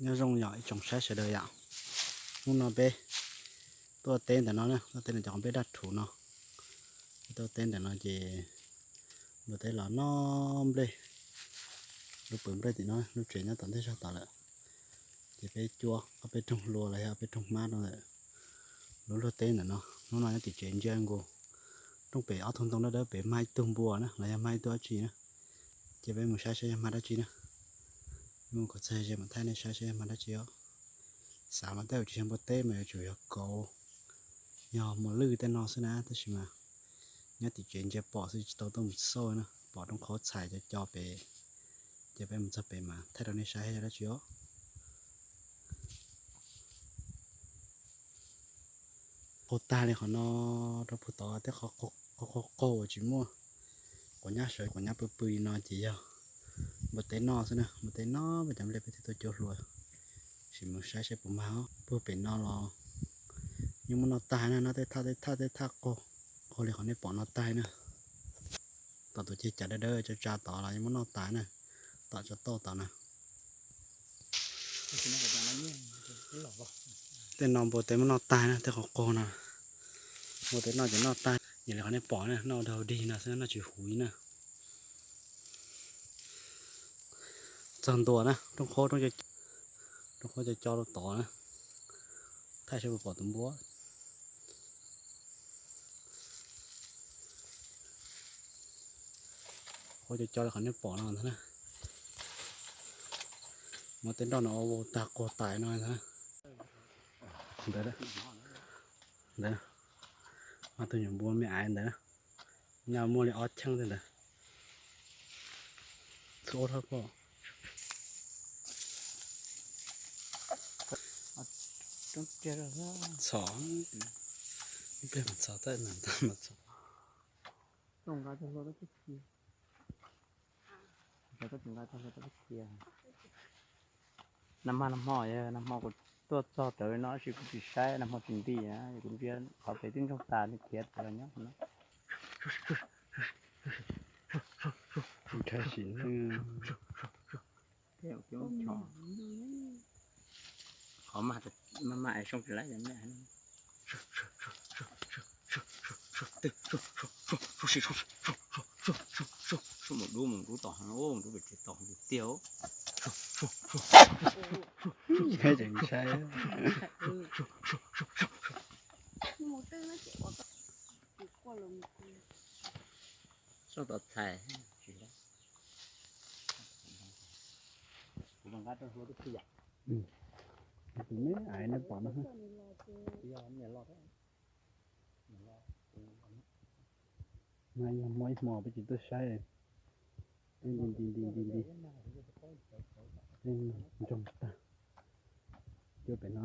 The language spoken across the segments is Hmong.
Nyob zoo yom ib tsoom saib sawv daws yom. Hnub no peb tuaj teb ntawm no na, tuaj teb ntawm cov qhov nplej daj rhuv no. Peb tuaj teb ntawm no ces luag teb los noj nplej, lub pwm nplej tim no, lub tsev nyob tom ntej zog tod lawm. Ces peb cuab ob peb rooj hlua los yog ob peb rooj hmab rau ntawm lub luag teb ntawm no. Hnub no nyob tim tsev ntsia nkaus, rooj pem ob tug ntoo dawb dawb pem mag ib tug npua na los yog mag ib tug dab tsi na. Ces peb mus saib saib yog mag dab tsi na. Mus kom txog ze mam thaij nej saib saib yog mag dab tsi os. Xav mas tej zaum tsis yog npua teb mas yuav tsum yog kauv, yog muas lwj tej no xwb na, tab sis mas nyob tim tsev ntsia pom xwb tsis tau tuaj mus xauj na, pom rooj qhov txhais co co pem. Ces peb mus txog pem mas thaij rau nej saib yog dab tsi os. Qaug tag li qhov no, rau puag tod tej qhov qaug qaug uas tsis muaj quav nyab sawv quav nyab pw pw li no ces yog npua teb noj xwb na, npua teb noj peb cov nplej peb thiaj tuaj cuab hlua. Sim mus saib saib puas mag os. Puag pem no los yeej muaj noj tag na, noj tej thaj tej thaj tej thaj qaug, qaug li qhov nej pom no tag na. Tom tus ceg cav dawb dawb tsa tsa tod los yeej muaj noj tas na, tom tsa tauj tod na. Tej no npua teb muab noj tag na, tej qhov qaug no npua teb noj ces noj tag, yog li qhov nej pom na, noj dog dig no xwb, noj tsis huv li na. Txog ntua na, rooj qhov, rooj qhov co co rau tod na, thaij saib puas pom tus npua. Qhov co co li qhov nej pom no ntag na. Muab tej nroj no ua tag qaug tais no ntag. Ntawd, ntawd, ob tug nyuam npua me aiv ntawd, nyaj muaj li ob cheeb tej ntawd. Txhob dhau koj. Txhom, ib pliag mas txhom, txhom ntawd mas txhom. Nag hmo, nag hmo, nag hmo kuv tuaj txog rawv li no tab sis kuv tsis saib, nag hmo tsis nti na, kuv ntsia qhov pem tib ntsoog tas li khiav tas los nyob no. Qhov maj maj es soo tsis laib. Mus dub, mus dub tom, mus dub pem tsev tom tiag. Soj tom txhais. Tus me aiv nej pom no, mas yog muaj ib hmo peb tsis tuaj saib, peb nti nti nti nti nti, peb ntsoog tag, cuab pem no.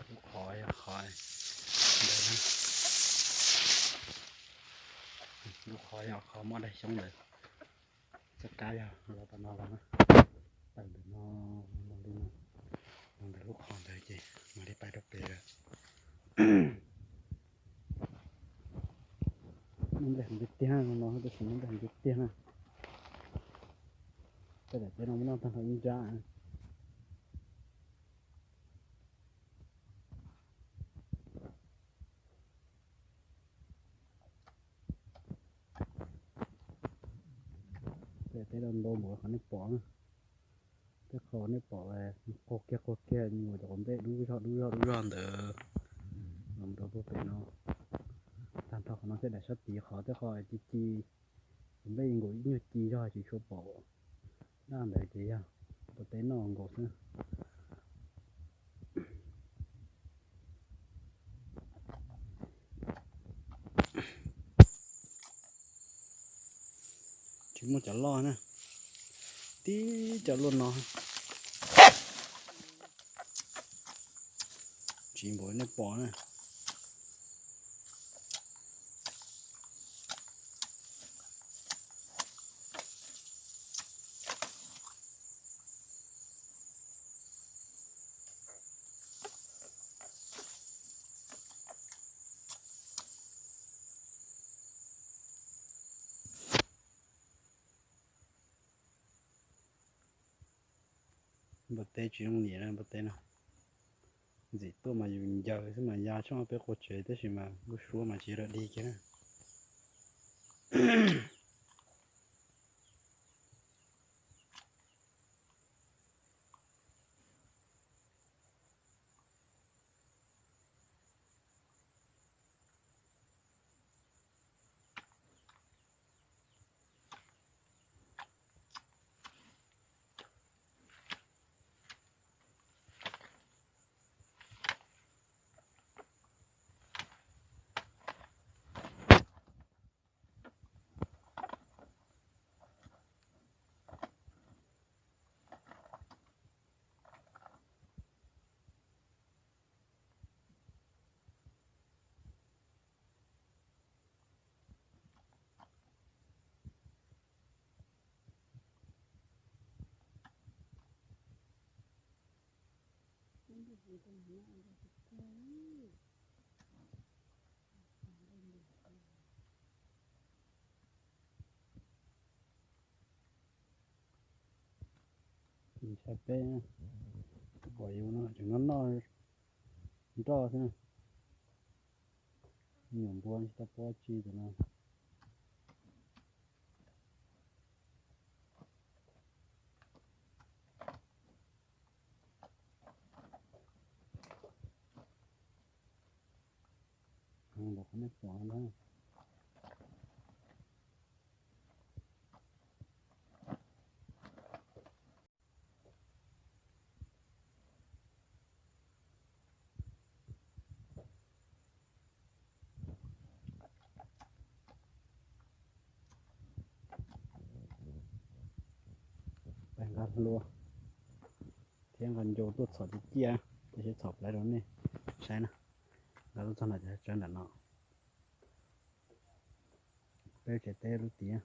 Lub qhov yog qhov ntawd, lub qhov yog qhov muaj daim xyoob ntawd. Txoj kab yog los tom no los, tawm ntawm no, los li no, los ntawm lub qhov ntawd ces mam li pais rau pem lawm. Noj nplej heev tiag tiag no, tab sis noj nplej heev tiag tiag na. Tej daim teb no muab noj tag nrho ib nrab. Tej teb no ntau npaum qhov nej pom na. Tej qhov nej pom qaug kiag qaug kiag, nkaus cov quav nplej dub zog dub zog dub zog ntawd los rau puag pem no. Tag nrho qhov no thiab daim sab tid qhov tej qhov ci ci, quav nplej nkaus ib nyuag ci zog tsis tshua pom. Dab ntawd ces yog npua teb noj nkaus xwb. Tsis muaj cov loj na, tib cov luaj no. Tsis npaum nej pom na. Npua teb tsis yooj yim na, npua teb no. Ntxim tuaj mas yus ncaws xwb mas ya tshoob peb qua tsev, tab sis mas lub suab mas tsis raws dig kiag na. Ntshai peb, pom yus no tseem noj noj nroj xwb na. Nyuam npua tsis tau pov tseg tus no. Los qhov nej pom na. Peb nqa hlua thiab nqa ncau tuaj txhom ciaj ciaj, tab sis txhom plawv rau nej saib na. Nqa tuaj txog nram, tsawv nram no, peb tsev teb lub tiag.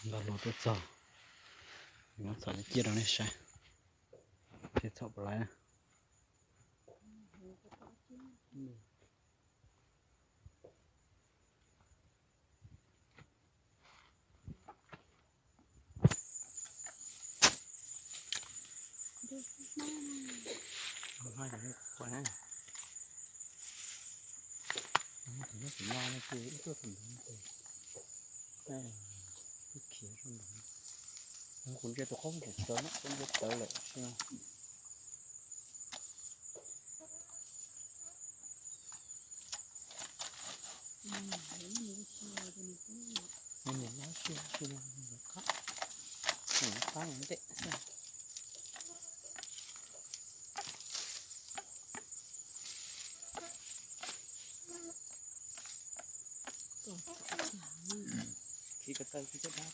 Nqa hlua tuaj txog, muab txhom ciaj ciaj rau nej saib, seb txhom puas laiv na. Kuv ntsia tus qub tseem tawv no, kuv ntsia tawv lawm. Nws nim no tsis qab, nws qab ntej. Tsis ko taw tsis caj dab.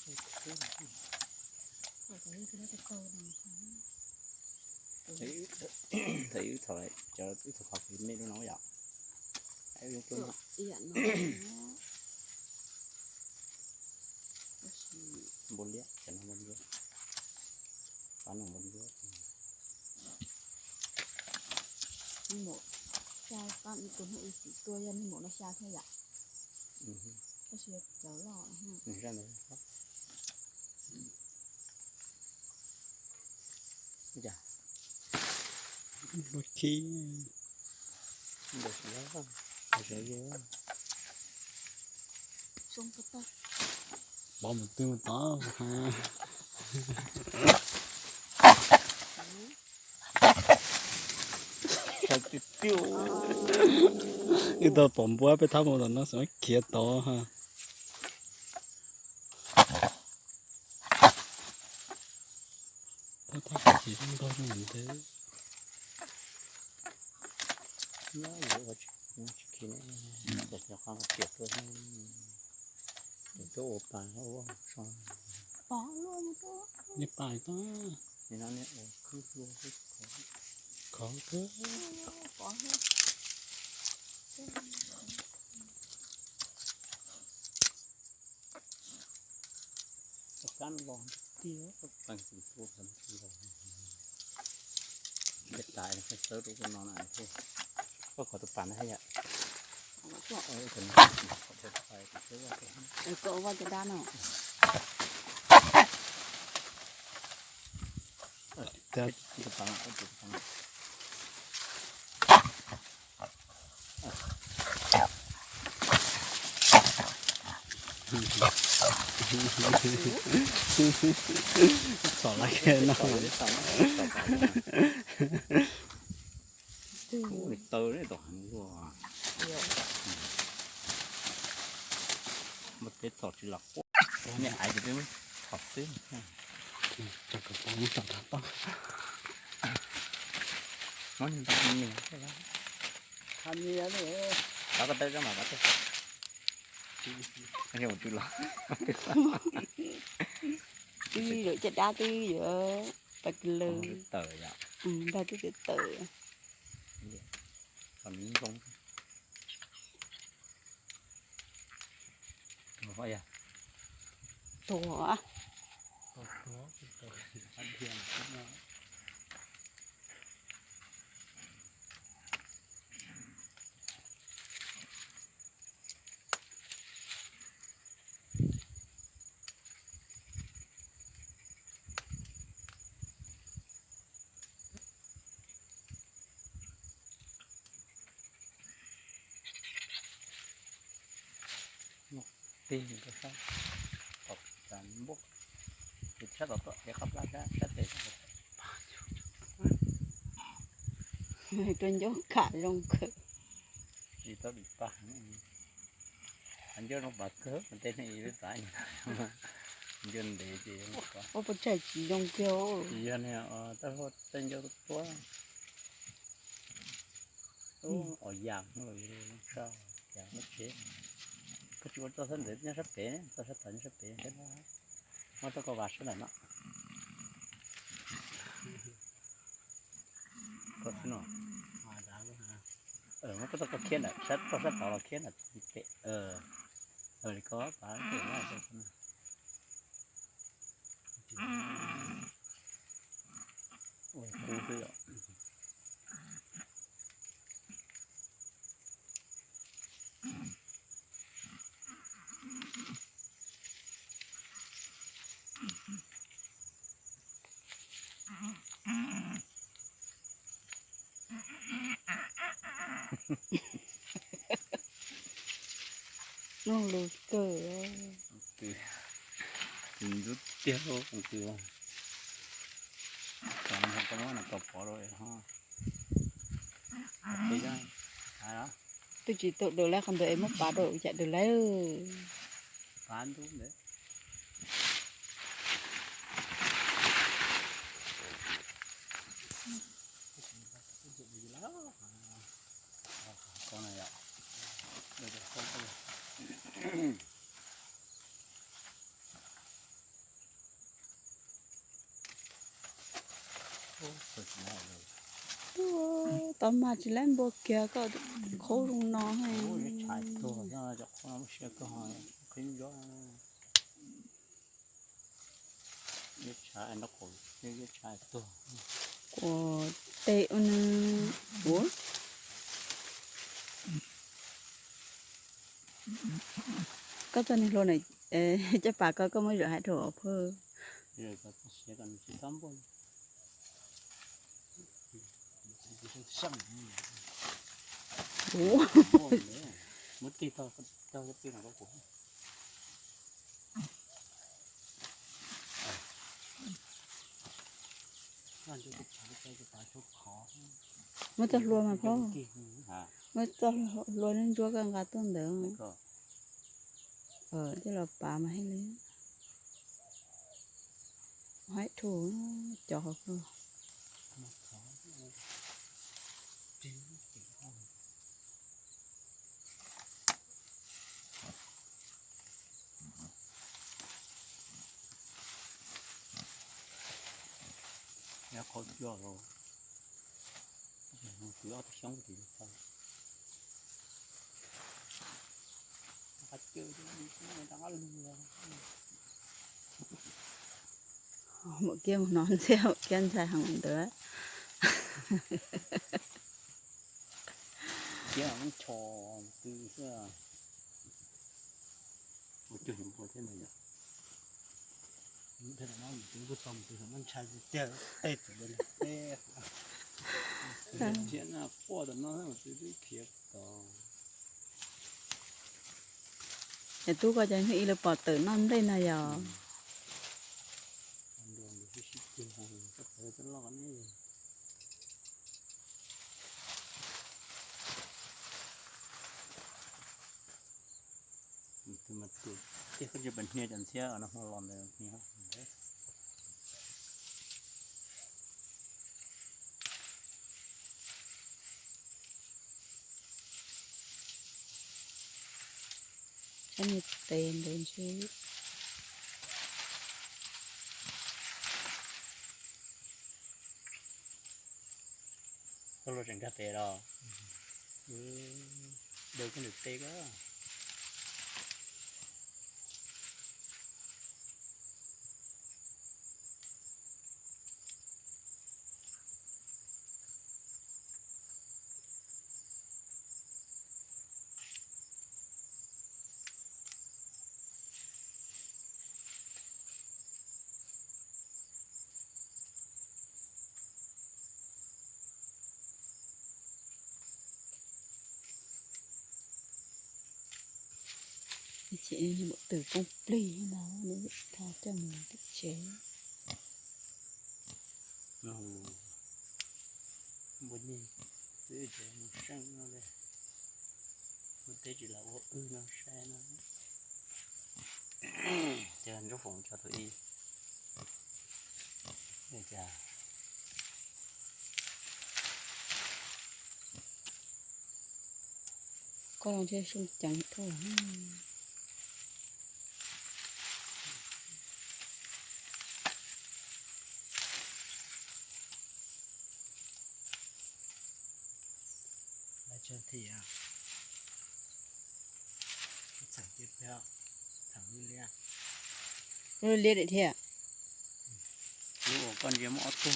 Thaum wb txhom cov wb txhom qhov kev me lub no yom. Npua liab, cov no npua liab. Pab no npua liab. Nws mus xya, pab tus hnub ib xim tua yog nws mus no xya thiab yom. Tab sis cov loj. Lub chib. Pov mus twg mus tod. Tiag tiag. Wb tau pom npua peb thab mus tom no xav khiav tod ha. Thab thab tsis zoo nkauj zoo ntawd. Nyob yuav ua tsis khiav ne, cov qab tiam tuaj, tiam tuaj ua pas ua so. Nej pas ko. Nim no nej ua khwb hlua khov khwb. Kab los. Tiag. Qhov xwb rau no na, koj qhov tus pas na yom. Koj vaj cov dab no. Txhom lawm kiag no. Taw ne, tom heev luaj. Muab peb txhom tsis los quaj, niam aiv ces peb muab txhom xwb. Tso kawg pov muab tso tag toj. Muab niag ntau niag xwb. Rov ko taw rau mam pab teg. Ua tsw los. Twb yuav caj dab twb yuav pas kis lw. Tawm yom. Ntag twb tawm. Zoo. Tuag. Tig rau sab tom, sab tom tuaj, qab plab sab, sab tes. Rau ncauj kam zoo kawg. Tsis tau dim pag, ncauj zoo pag kawg, tej neeg ib lub txav ncauj ntev ces ua puas tsaig tsis zoo kiag. Tsis yog niag, tej ncauj tuab. Ua yam, yam lub tsheb. Koj tsis ua txoj sab ntawd nyob sab pem, txoj sab tod nyob sab pem thiab. Muab txoj koj vas sab ntawm no. Koj xwb no. Muab koj txoj koj khiab ntawm, txoj sab tod los khiab ntawm pem. Li ko pas. Ua kub xwb yom. Mloog lus kawg. Tus ntxub tiag tus. Koj muab no tau pov rau ho. Twb tsis tau daws lawm qhov ntawd es muab pav rau cas daws lawm. Pav ntub ntawd. Tau mas tsis laib npua kiag koj khaub zoo no. Kuv tes ua nws ua. Koj txoj niag hlua na, coj pas koj, koj muab zom hais rau phauj. Muab txoj hlua mas phauj, muab txoj hlua ntsuab koj nqa tuaj ntawd. Tej los pav mas hais li. Haib rhu cov qhov koj. Qhov cua los kwv ob tug xyoob tim tau. Qab cw rov qab lug los. Maum kiab mus no ntxiab, maum kiab ntshai heev ntawd. Kiab no muab ncho tw xwb. Ua cuag npua thiab ntag yom. Ntshai tiag tiag, tej txawm teb thiab na, quaj tom no mas twb khiav tom. Es tub koj cov ib lawv pom tawm noj nplej na yom. Tej koj cia pes hnia cov ntxhiab no hmo los ntawd hnia. Sab niag tes ntawd ntshe. Koj luaj tseem nkag tes los. Daws koj nws tes koj. Ces nws twm poob plig no, nws tho coj mus tim tsev. Npua nyeg twb tseem mus seej no li, ua teb tsis lam ua wb no saib no. Ces Ntsuab Foom cog tus ib. Koj los ntshe xyoo ceev tuaj. Lub liab daim thiab. Lub uas koj ntsia muaj ob tug.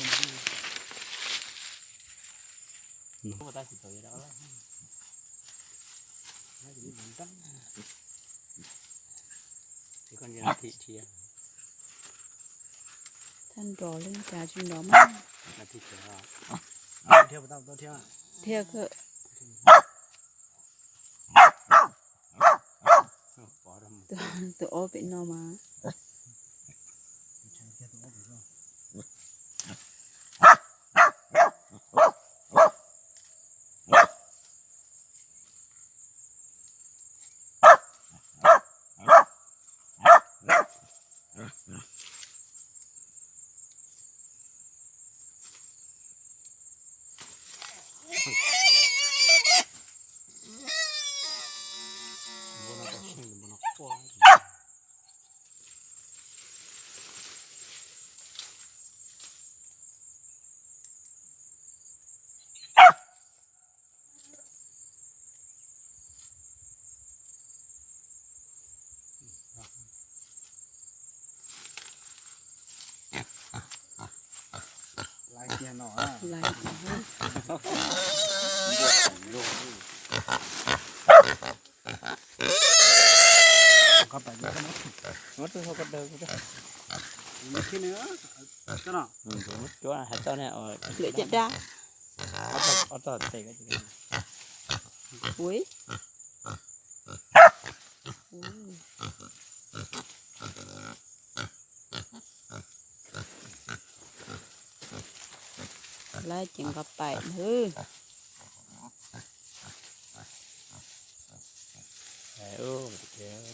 Thaj nrov li cas tsis nrov mas. Thiab kawg. Tus ob pem no mas. Laiv tiag no. Laiv tiag. Koj pais, muab rau koj daws. Muab cuab hais tau ne. Lwm caj dab. Ob tog tes. Ui. Lawv ces nqa pais hwb.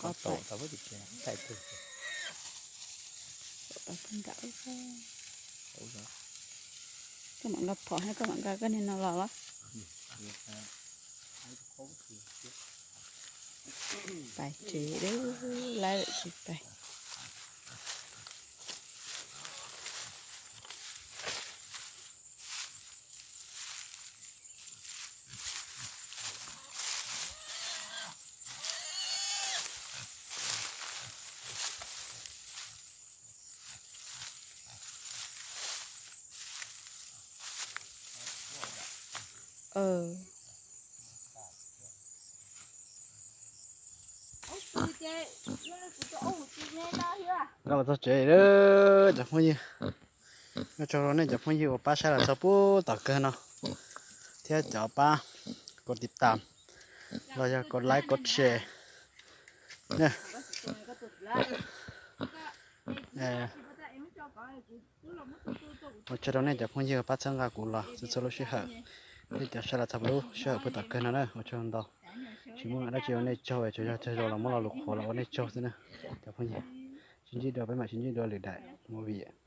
Koj pais, koj pais koj nram ub. Koj mam nqa phom thiab koj mam nqa koj niag no los los. Pais tsev lawm, lawv tsis pais. Nkag los txog tsev lawm cov phooj ywg. Ua tsaug rau nej cov phooj ywg uas pab saib los txog puag tom kawg no, thiab cov pab kov tiv tam los yog kov like kov share. Ua tsaug rau nej cov phooj ywg pab txhawb nqa kuv los txhua txhua lub sij hawm, thiab cov saib los txog lub sij hawm puag tom kawg no na, ua tsaug ntau. Tsis muaj dab tsi ua nej tsaug, tsuas yog tsaug zog los muab lo lus qhuav los ua nej tsaug xwb na cov phooj ywg. Sib ntsib dua, peb mam sib ntsib dua lwm daim movie.